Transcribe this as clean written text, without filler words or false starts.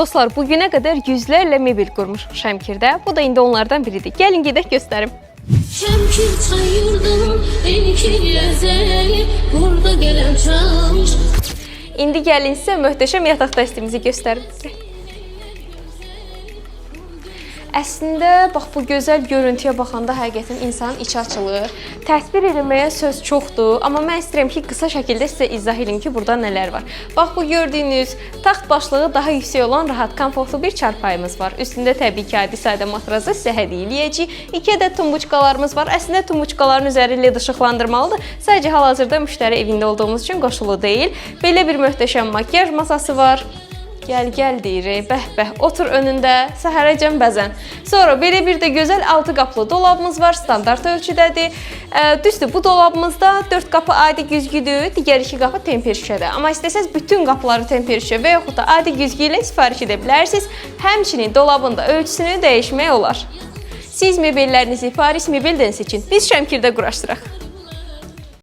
Dostlar, bu günə qədər yüzlərlə mebel qurmuşuq Şəmkirdə. Bu da indi onlardan biridir. Gəlin gedək göstərim. Şəmkir çayırdan ilkin ləzzəli, burada gələn çalış. İndi gəlin sizə möhtəşəm yataq dəstimizi göstərim. Gəl. Əslində, bax bu gözəl görüntüyə baxanda həqiqətən insanın içi açılır. Təsvir eləməyə söz çoxdur, amma mən istəyirəm ki, qısa şəkildə sizə izah edim ki, burada nələr var. Bax bu gördüyünüz taxt başlığı daha yüksək olan rahat, komfortlu bir çarpayımız var. Üstündə təbii ki, adi sadə matrazı sizə hədiyyə eləyəcəyik. 2 ədəd tumbuçkalarımız var. Əslində tumbuçkaların üzəri led işıqlandırmalıdır. Sadəcə hal-hazırda müştəri evində olduğumuz üçün qoşulu deyil. Belə bir möhtəşəm makiyaj masası var. Gəl, gəl deyirik, bəh bəh, otur önündə, səhərəcən bəzən. Sonra belə bir də gözəl 6 qapılı dolabımız var, standart ölçüdədir. Düzdür, bu dolabımızda 4 qapı adi güzgüdür, digər 2 qapı temper şüşədə. Amma istəsəz bütün qapıları temper şüşə və yaxud da adi güzgü ilə sifariş edə bilərsiniz. Həmçinin dolabın da ölçüsünü dəyişmək olar. Siz mebellərinizi Paris Mebeldən seçin, biz Şəmkirdə quraşdıraq.